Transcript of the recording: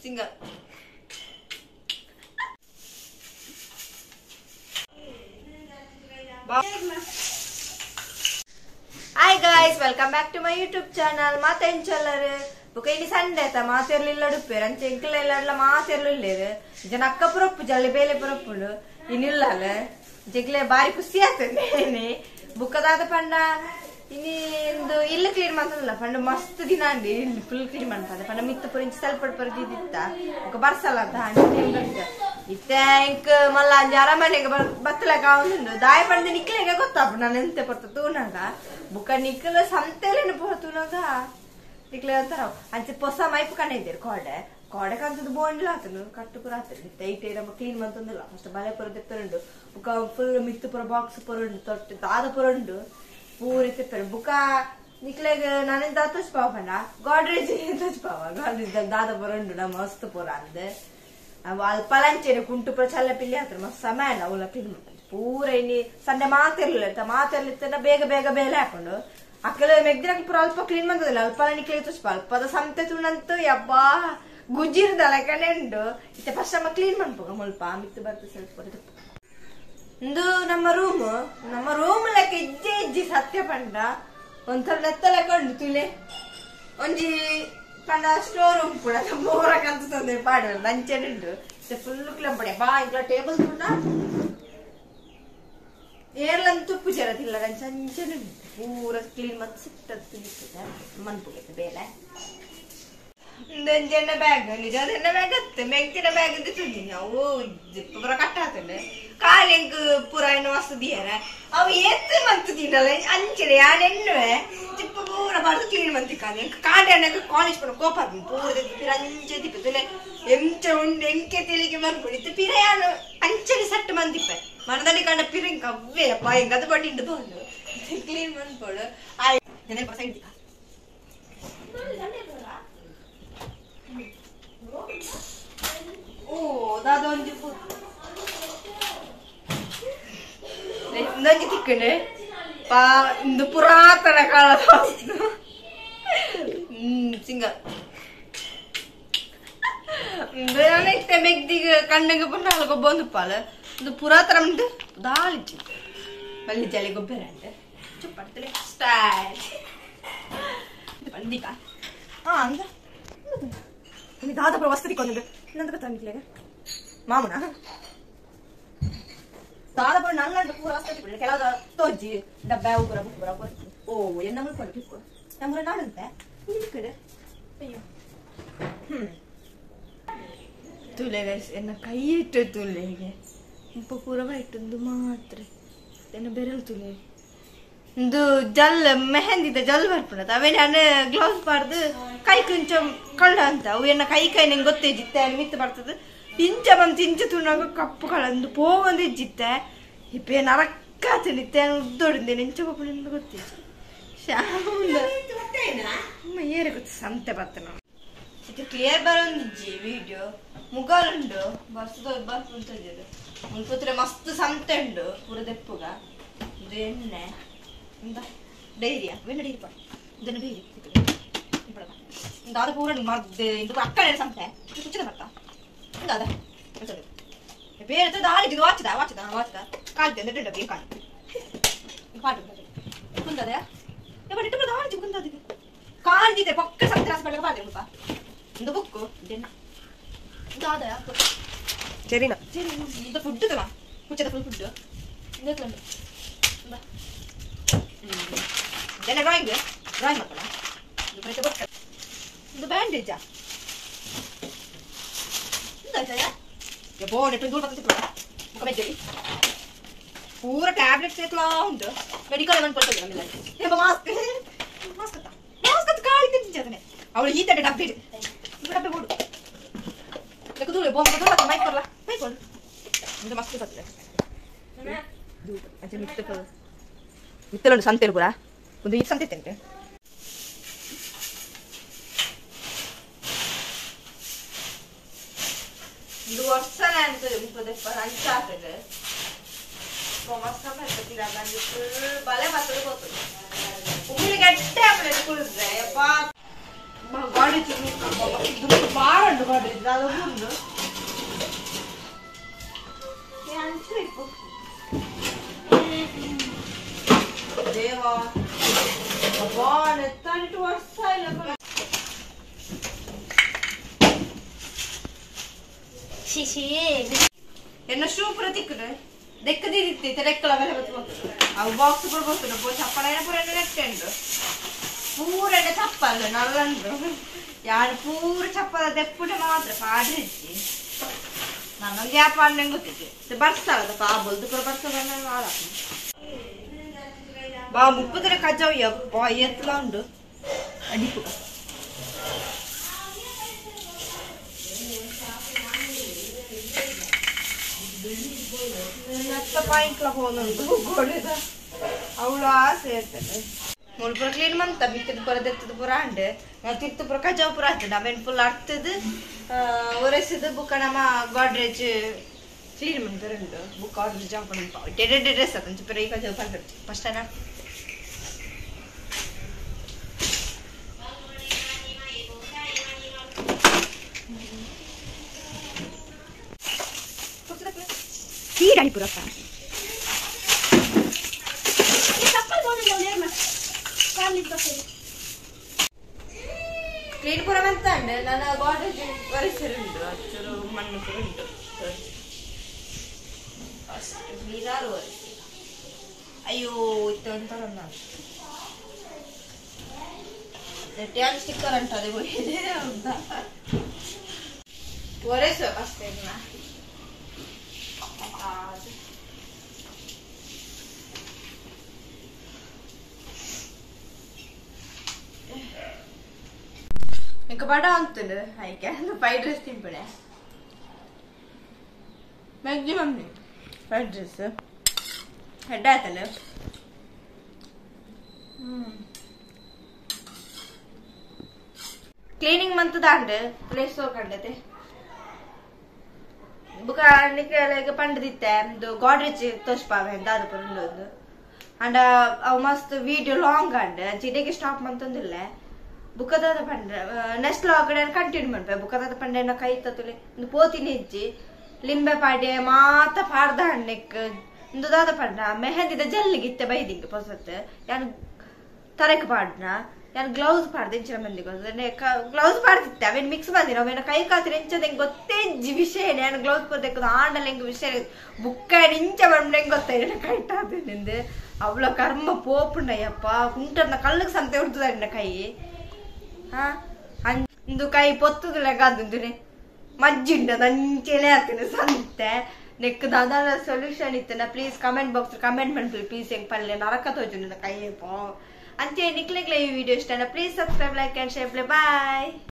Single. Hi guys, welcome back to my YouTube channel. ಮಾತ ಎಂಚಲ್ಲರು ಬೊಕ ಇನಿ ಸಂಡೆ ಆತ ಮಾತೆರ್ಲಿಲ್ಲ ಉಡುಪೇರು ಅಂಚೆ ಎಂಕಲ ಇಲ್ಲಡ್ಲ ಮಾತೆರ್ಲು ಇಲ್ಲೇರು ಜನ ಅಕ್ಕ ಪುರಪ್ಪು ಜಲ್ಲಿ ಬೇಲೆ ಪುರಪ್ಪುಂಡು ಇನ್ನಿಲ್ಲಲ್ಲ ಜಗ್ಲೆ ಬಾರಿ ಖುಷಿ ಆಗ್ತದೆ ಬುಕ್ಕದಾದ ಪಂಡ ಇನಿ ಇಂದು ಇಲ್ಲ ಕ್ಲೀನ್ ಮಾಡ್ತದಲ್ಲ ಪಂಡ ಮಸ್ತ್ ದಿನ ಅಂಡಿ ಇಲ್ಲಿ ಫುಲ್ ಕ್ಲೀನ್ ಮಾಡ್ತದೆ ಪಂಡ ಮಿತ್ತ ಪುರ ಇಂಚ ಸ್ವಲ್ಪ ಪರದಿತ್ತ ಬೊಕ ಬರ್ಸಲ್ಲ ಅಂತ ಹಂಗೆ ಇತ್ತೆ ಇಂಕ್ ಮಲ್ಲ ಅಂಜಿ ಅರಮನೆಗೆ ಬತ್ತಲಕ ಉಂಡು ದಾಯ ಪಂಡ ನಿಕ್ಲೆಗೆ ಗೊತ್ತಾಪ ನಾನು ಎಂತೆ ಪೊರ್ತ ತೂನಾಗ ಬುಕ್ಕ ನಿಕ್ಕಲ ಸಂತೆಲೇನು ಪೊರ ತೂನಾಗ ನಿಕ್ಲೆ ಅಂತಾರ ಅಂಚೆ ಪೊಸ ಮೈಪು ಕಣ್ಣ ಇದ್ದೀರಿ ಕೋಡೆ ಕೋಡೆ ಕಂತದ್ದು ಬೋಂಡ್ಲ ಆತನು ಕಟ್ಟು ಪುರ ಆತನು ಇತ್ತೆ ಐಟೆ ನಮ್ಮ ಕ್ಲೀನ್ ಮಂತಂದಿಲ್ಲ ಫಸ್ಟ್ ಬಲೆ ಪುರ ತೆಪ್ಪರುಂಡು ಬುಕ್ಕ ಫುಲ್ ಮಿತ್ತು ಪುರ ಬಾಕ್ಸ್ ಪುರ ಉಂಡು ತೊಟ್ಟು ದಾದ ಪುರ ಉಂಡು ಪೂರಿ ತೆಪ್ಪರು ಬುಕ್ಕ ನಿಕ್ಲೆಗ್ ನಾನೆಂತ ತೋಚ್ಪಾವ ಪಂಡ ಗಾಡ್ರೇಜ್ ತೋಚ್ಪಾವ ಗಾಡ್ರೇಜ್ ದಾದ ಪುರ ಉಂಡು ನಮ್ಮ ಮಸ್ತ್ ಪುರ ಅಂದ್ ಅಲ್ಪ ಲಂಚೇನೆ ಕುಂಟು ಪುರ ಚಲ್ಲ ಪಿಲ್ಲಿ ಆತನು ಮಸ್ತ್ ಸಮಯ ಅಲ್ಲ ಅವಳ ಕ್ಲೀನ್ ಮಾಡ್ತಾರೆ ಪೂರ ಇನಿ ಸಂಡೆ ಮಾತಿರ್ಲಿಲ್ಲ ಮಾತಿರ್ಲಿತ್ತ ಬೇಗ ಬೇಗ ಬೇಲೆ ಹಾಕೊಂಡು ಅಕ್ಕಲ ಮೆಗ್ದಿರಕ್ ಪೂರ ಅಲ್ಪ ಕ್ಲೀನ್ ಬಂದದಿಲ್ಲ ಅಲ್ಪ ನಿಕ್ಲೆಗ್ ತೋಚ್ಪ ಅಲ್ಪದ ಸಂತೆ ತುಣಂತು ಯಬ್ಬಾ ಗುಜ್ಜಿರ್ದಲ್ಲ ಕಣೆ ಉಂಡು ಇತ್ತೆ ಫಸ್ಟ್ ನಮ್ಮ ಕ್ಲೀನ್ ಮಾಡ್ಬೋಗ ಮುಲ್ಪ ಮಿತ್ತು ಬರ್ತ ಸ್ವಲ್ಪ ಇಂದು ನಮ್ಮ ರೂಮ್ ನಮ್ಮ ರೂಮ್ ಲೆಕ್ಕ ಇಜ್ಜೆ ಇಜ್ಜಿ ಸತ್ಯ ಪಂಡ ಒಂಥರ ನೆತ್ತ ಲೆಕ್ಕ ಉಂಡು ತುಲೆ ಒಂಜಿ ಪಂಡ ಸ್ಟೋರ್ ರೂಮ್ ಕೂಡ ಮೂರಕ್ಕಂತ ತೊಂದರೆ ಪಾಡ ಲಂಚನ್ ಉಂಡು ಫುಲ್ ಕ್ಲೀನ್ ಪಡೆ ಬಾ ಇಂಗ್ಲ ಟೇಬಲ್ ಕೂಡ ಏರ್ಲಂತ ತುಪ್ಪು ಜರದಿಲ್ಲ ಅಂಚನೆ ಉಂಟು ಪೂರ ಕ್ಲೀನ್ ಮತ್ತೆ ಸಿಕ್ತದೆ ಮನ್ಪುಗೈತೆ ಬೇಲೆ ಇಂದೊಂಜೆಣ್ಣ ಬ್ಯಾಗ್ ನಿಜವಾದ ಎಣ್ಣೆ ಬ್ಯಾಗ್ ಅತ್ತೆ ಮೆಗ್ದಿನ ಬ್ಯಾಗ್ ಅಂತ ತುಂದಿನಿ ಅವು ಜಿಪ್ ಪೂರ ಕಟ್ ಆತಂಡೆ ಕಾಲು ಎಂಕ್ ಪೂರ ಎಣ್ಣೆ ಮಸ್ತ್ ದಿಯರ ಅವು ಏತ್ ಮಂತ್ ತಿನ್ನಲ್ಲ ಅಂಚನೆ ಯಾನ್ ಎಣ್ಣುವೆ ಜಿಪ್ ಪೂರ ಬಡ್ದು ಕ್ಲೀನ್ ಮಂತಿಕ್ಕಾದ ಎಂಕ್ ಕಾಂಡೆ ಎಣ್ಣೆ ಕಾಲೇಜ್ ಪೋಣ ಕೋಪ ಆಪುಂಡು ಪೂರ ಪಿರ ಅಂಚೆ ದಿಪ್ಪೆ ತುಲೆ ಎಂಚ ಉಂಡು ಎಂಕೆ ತೆಲಿಗೆ ಮನ್ಪುಂಡು ಇತ್ತೆ ಪಿರ ಯಾನು ಅಂಚನೆ ಸೆಟ್ ಮಂದಿಪ್ಪೆ ಮನದಲ್ಲಿ ಕಂಡ ಪಿರ ಎಂಕ್ ಅವ್ವೇ ಅಪ್ಪ ಎಂಕ್ ಅದು ಬಡ್ಡಿ ಇಂಡು ಬೋಂಡು ಕ್ಲೀನ್ ಮನ್ಪೋಡು ಆಯ್ ಸೈಡ್ ಓ ದಾದೊಂಜಿ ಇಂದೊಂಜಿ ತಿಕ್ಕಂಡೆ ಪಾ ಇಂದು ಪುರಾತನ ಕಾಲದ ವಸ್ತು ಸಿಂಗಲ್ ನಾನು ಇತ್ತೆ ಮೆಗ್ದಿಗೆ ಕಣ್ಣಿಗೆ ಪುನಃ ಗೊಬ್ಬೊಂದು ಪಾಲ ಇಂದು ಪುರಾತನ ಉಂಟು ದಾಳಿಜ್ಜಿ ಮಲ್ಲಿ ಜಲಿ ಗೊಬ್ಬರ ಉಂಟು ಚುಪ್ಪಡ್ತಲೆ ಸ್ಟೈಲ್ ಬಂದಿಕಾ ಹಾ ಅಂದ ದಾದ ವಸ್ತು ತಿಕ್ಕೊಂದು ನಂದು ಗೊತ್ತಾಗ್ಲಿಲ್ಲ ಮಾಮೂನ ದಾದ ಪೂರ ನಲ್ಲ ಪೂರ ವಸ್ತು ತಿಕ್ಕೊಂಡು ಕೆಲವು ತೋಜಿ ಡಬ್ಬ ಉಗುರ ಬುಕ್ ಬರ ಓ ಎನ್ನ ಮುಳ್ಕೊಂಡು ಕಿಕ್ಕು ನಮ್ಮೂರ ನಾಡುಂತೆ ಕಡೆ ಅಯ್ಯೋ ತುಲೆ ಗೈಸ್ ಎನ್ನ ಕೈ ಇಟ್ಟು ತುಲೆಗೆ ಮುಪ್ಪ ಪೂರ ಇಟ್ಟೊಂದು ಮಾತ್ರ ಎನ್ನ ಬೆರಳು ತುಲೆ ಇಂದು ಜಲ್ ಮೆಹಂದಿದ ಜಲ್ ಬರ್ಪುಂಡತ ಅವೇ ನಾನು ಗ್ಲೌಸ್ ಪಾಡ್ದು ಕೈ ಕೊಂಚ ಕಳ್ಳ ಅಂತ ಅವು ಎನ್ನ ಕೈ ಕೈ ನಂಗೆ ಗೊತ್ತೇ ಜಿತ್ತೆ ಮಿತ್ತು ಬರ್ತದೆ ಇಂಚ ಬಂತು ಇಂಚ ತುಣಾಗ ಕಪ್ಪು ಕಳಂದು ಪೋವಂದು ಇಜ್ಜಿತ್ತೆ ಇಪ್ಪೆ ನರಕ್ಕ ತಿನ್ನಿತ್ತೆ ಉದ್ದೊಡಿಂದೆ ಇಂಚ ಪಪ್ಪು ಗೊತ್ತಿಜ್ಜಿ ಶ್ಯಾಮುಂದ ಏರೆ ಗೊತ್ತು ಸಂತೆ ಬರ್ತನ ಇದು ಕ್ಲಿಯರ್ ಬರೋಂದಿಜ್ಜಿ ವಿಡಿಯೋ ಮುಗಲುಂಡು ಬರ್ಸದ ಬರ್ಪುಂತದ್ದು ಮುಲ್ಪುತ್ರೆ ಮಸ್ತ್ ಸಂತೆ ಉಂಡು ಪೂರ ದೆಪ್ಪುಗ ಇದು ಎಣ್ಣೆ ಇಂದ ಡೈರಿಯಾ ವೆಣ್ಣ ಡೈರಿ ಪಾ ಇದನ್ನು ಡೈರಿ ದಾದ ಪೂರ ಮರ್ದೆ ಇಂದು ಅಕ್ಕಡೆ ಸಂತೆ ಕುಚ್ಚಿದ ಬರ್ತಾ ದಾದ ಬೇರೆ ದಾಳಿ ಇದು ವಾಚದ ವಾಚದ ವಾಚದ ಕಾಲ್ದೆ ಅಂದ್ರೆ ಡಬ್ಬಿ ಕಾಲು ಪಾಡು ಕುಂದದ ಇಟ್ಟು ದಾಳಿ ಕುಂದದ ಕಾಲ್ದಿದೆ ಪಕ್ಕ ಸಂತೆ ರಾಸ ಪಡ್ಲಿಕ್ಕೆ ಪಾಡ್ದೆ ಮುಲ್ಪ ಇಂದು ಬುಕ್ಕು ಇದೆಣ್ಣ ದಾದ ಸರಿನಾ ಸರಿ ಇದು ಫುಡ್ ತಲ ಕುಚ್ಚದ ಫುಲ್ ಫುಡ್ ಇಂದ ಇದೆಲ್ಲ ಡ್ರಾಯಿಂಗ್ ಡ್ರಾಯಿಂಗ್ ಮಾಡ್ಕೊಳ ಇದು ಪ್ರತಿ ಬುಕ್ ಇದು ಬ್ಯಾಂಡೇಜಾ ಯಬ್ಬೋ ನೆಟ್ಟು ದೂರ ಬರ್ತದೆ ಮುಖ ಬೆಜ್ಜಲಿ ಪೂರ ಟ್ಯಾಬ್ಲೆಟ್ಸ್ ಎತ್ಲಾ ಉಂಟು ಮೆಡಿಕಲ್ ಅನ್ಕೊಳ್ತದೆ ನಮ್ಮೆಲ್ಲ ಎಂಬ ಮಾಸ್ಕ್ ಮಾಸ್ಕ್ ಅಂತ ಮಾಸ್ಕ್ ಅಂತ ಕಾಳಿ ತಿಂತಿದ್ದಾನೆ ಅವಳು ಈ ತಡೆ ಡಬ್ಬೆ ಡಬ್ಬೆ ಬೋಡು ಲೆಕ್ಕ ದೂರ ಬೊಮ್ಮ ದೂರ ಮೈಕ್ ಕೊಡಲ ಮೈಕ್ ಕೊಡು ಇದು ಮಸ್ತ್ ಬರ್ತದೆ ಅಂಚೆ ಮಿತ್ತ ಮಿತ್ತಲುಂಡು ಸಂತೆಲು ಪೂರ ಒಂದು ಈ ಸಂತೆ ತಿಂಟು ಒಂದು ವರ್ಷ ಮುಪ್ಪದಪ್ಪ ಅಂಚಾತದೆ ಬಲೆ ಬರ್ತದೆ ಗೊತ್ತದೆ ಉಮ್ಮಿಲಿ ಗಟ್ಟಿ ಆಮೇಲೆ ಕುಳಿದ್ರೆ ಯಪ್ಪ ಗಾಡಿ ಬಾರ ಉಂಟು ಗೋಡ್ರೇಜ್ ದಾದ ಉಂಡು ಅಂಚು ದೇವಾ ಅಬ್ಬಾ ನೆತ್ತಾನಿಟ್ಟು ವರ್ಷ ಇಲ್ಲ ಎನ್ನ ಶೂ ಪೂರ ತಿಕ್ಕುದು ದೆಕ್ಕದಿರಿತ್ತೆ ತೆರೆಕ್ಕಲ ಬೆಲೆ ಬತ್ತು ಅವು ಬಾಕ್ಸ್ ಪೂರ ಬರ್ತದೆ ಪೋ ಚಪ್ಪಲ ಪೂರ ನೆಟ್ಟೆಂಡು ಪೂರ ಎಣ್ಣೆ ಚಪ್ಪಲ್ಲ ನಲ್ಲಂಡು ಯಾರು ಪೂರ ಚಪ್ಪಲ ದೆಪ್ಪುಡೆ ಮಾತ್ರ ಪಾಡ್ರಿಜ್ಜಿ ನನ್ನೊಂದು ಯಾಪ ಅಣ್ಣಂಗೆ ಗೊತ್ತಿತ್ತು ಬರ್ಸಲ್ಲ ಪಾ ಬೊಲ್ದು ಪೂರ ಬರ್ಸಲ್ಲ ಬಾ ಮುಪ್ಪದರ ಕಜಾವ್ ಯಪ್ಪ ಎತ್ತಲ ಉಂಡು ಅಡಿಪು ನತ್ತ ಪಾಯಿಂಟ್ಲ ಹೋನುಂಟು ಗೋಡೆದ ಅವಳು ಆಸೆ ಇರ್ತದೆ ಮುಳ್ಪುರ ಕ್ಲೀನ್ ಮಂತ ಮಿತ್ತದ ಪೂರ ದೆತ್ತದ ಪೂರ ಅಂಡ್ ತಿರ್ತು ಪೂರ ಕಜಾವ್ ಪೂರ ಆಗ್ತದೆ ಅವೇನು ಫುಲ್ ಅರ್ತದ ಒರೆಸದು ಬುಕ್ಕ ನಮ್ಮ ಗೋಡ್ರೇಜ್ ಕ್ಲೀನ್ ಮಂತರುಂಡು ಬುಕ್ ಆರ್ಡರ್ ಜಾಪಣ ಡೆಡೆ ಡ್ರೆಸ್ ಅದಂಚು ಪೂರ ಈ ಕಜಾವ್ ಪಂಡ ಫಸ್ಟ್ ತೀರಾಡಿ ಪುರಪ್ಪ ಕ್ಲೀನ್ ಪುರ ಅಂತ ನನ್ನ ಗೋಡ್ರೇಜ್ ಒರೆಸರುಂಟು ಅಚ್ಚರು ಮಣ್ಣು ಪುರ ಉಂಟು ಅಷ್ಟು ನೀರಾರು ಒರೆಸಿ ಅಯ್ಯೋ ಇತ್ತು ಒಂಥರ ನಾನು ಸ್ಟಿಕ್ಕರ್ ಉಂಟು ಅದೇ ಹೋಗಿದೆ ಅಂತ ಒರೆಸುವ ಅಷ್ಟೇ ఇంకా ಬಡ ಅಂತದೆ ಐಕೆ ಫ್ರೈಡ್ ರೈಸ್ ತಿಂಪಣೆ ಮ್ಯಾಕ್ಸಿಮಮ್ ಫ್ರೈಡ್ ರೈಸ್ ಹೆಡ್ ಆಯ್ತಲ್ಲ ಕ್ಲೀನಿಂಗ್ ಮಂತದಾಂಡ್ ಪ್ಲೇಸ್ ಹೋಗಂಡತೆ ಬುಕ್ಕ ನಿಕ್ಕೆಲ್ಲ ಪಂಡದಿತ್ತೆ ಒಂದು ಗೋಡ್ರೇಜ್ ತೋಷ್ಪಾವೆ ದಾದ ಪುರಂಡು ಅಂಡ ಅವು ಮಸ್ತ್ ವಿಡಿಯೋ ಲಾಂಗ್ ಅಂಡ್ ಜಿಡೆಗೆ ಸ್ಟಾಪ್ ಮಂತಂದಿಲ್ಲ ಬುಕ್ಕದಾದ ಪಂಡ ನೆಕ್ಸ್ಟ್ ಲಾಗ್ ಕಂಟಿನ್ಯೂ ಮಾಡ್ಬೆ ಬುಕ್ಕದಾದ ಪಂಡ ಕೈ ತತ್ತುಲೆ ಒಂದು ಪೋತಿನ ಹೆಜ್ಜಿ ಲಿಂಬೆ ಪಾಡೆ ಮಾತ ಪಾಡ್ದ ಹಣ್ಣೆಕ್ ಒಂದು ದಾದ ಪಂಡ ಮೆಹಂದಿದ ಜಲ್ಲಿಗಿತ್ತೆ ಬೈದಿಂಗ್ ಪೊಸತ್ ಯಾನು ತರಕ್ ಪಾಡ್ನ ಯಾನು ಗ್ಲೌಸ್ ಪಾಡ್ದೆ ಇಂಚಿನ ಮಂದಿ ಗ್ಲೌಸ್ ಪಾಡ್ತಿತ್ತೆ ಅವೇನು ಮಿಕ್ಸ್ ಬಂದಿನ ಅವೇನು ಕೈ ಕಾತಿನ ಇಂಚದ ಹೆಂಗೆ ಗೊತ್ತೇ ಇಜ್ಜಿ ವಿಷಯ ನಾನು ಗ್ಲೌಸ್ ಪೋದೆಕ್ಕದು ಆಂಡಲ ಹೆಂಗೆ ವಿಷಯ ಬುಕ್ಕ ಇಂಚ ಬಂಡ ಹೆಂಗೆ ಗೊತ್ತಾಯ್ತು ಕೈಟಾದ ನಿಂದು ಅವಳ ಕರ್ಮ ಪೋಪುಂಡಯ್ಯಪ್ಪ ಕುಂಟನ್ನ ಕಲ್ಲಕ್ಕೆ ಸಂತೆ ಉಡ್ತದ ಕೈ ಹಾ ಅಂದು ಕೈ ಪೊತ್ತುದು ಲೆಕ್ಕ ಮಜ್ಜಿಂಡ ನಂಚೆಲೆ ಆಗ್ತೀನಿ ಸಂತೆ ನೆಕ್ ದಾದ ಸೊಲ್ಯೂಷನ್ ಇತ್ತನ ಪ್ಲೀಸ್ ಕಮೆಂಟ್ ಬಾಕ್ಸ್ ಕಮೆಂಟ್ ಮಾಡ್ಲಿ ಪ್ಲೀಸ್ ಹೆಂಗ್ ಪಲ್ಲೆ ನರಕ ತೋಜು ಕೈ ಪೋ ಅಂಚೆ ನಿಕ್ಲೆಗ್ಲೆ ಈ ವಿಡಿಯೋ ಇಷ್ಟ please subscribe like and share bye.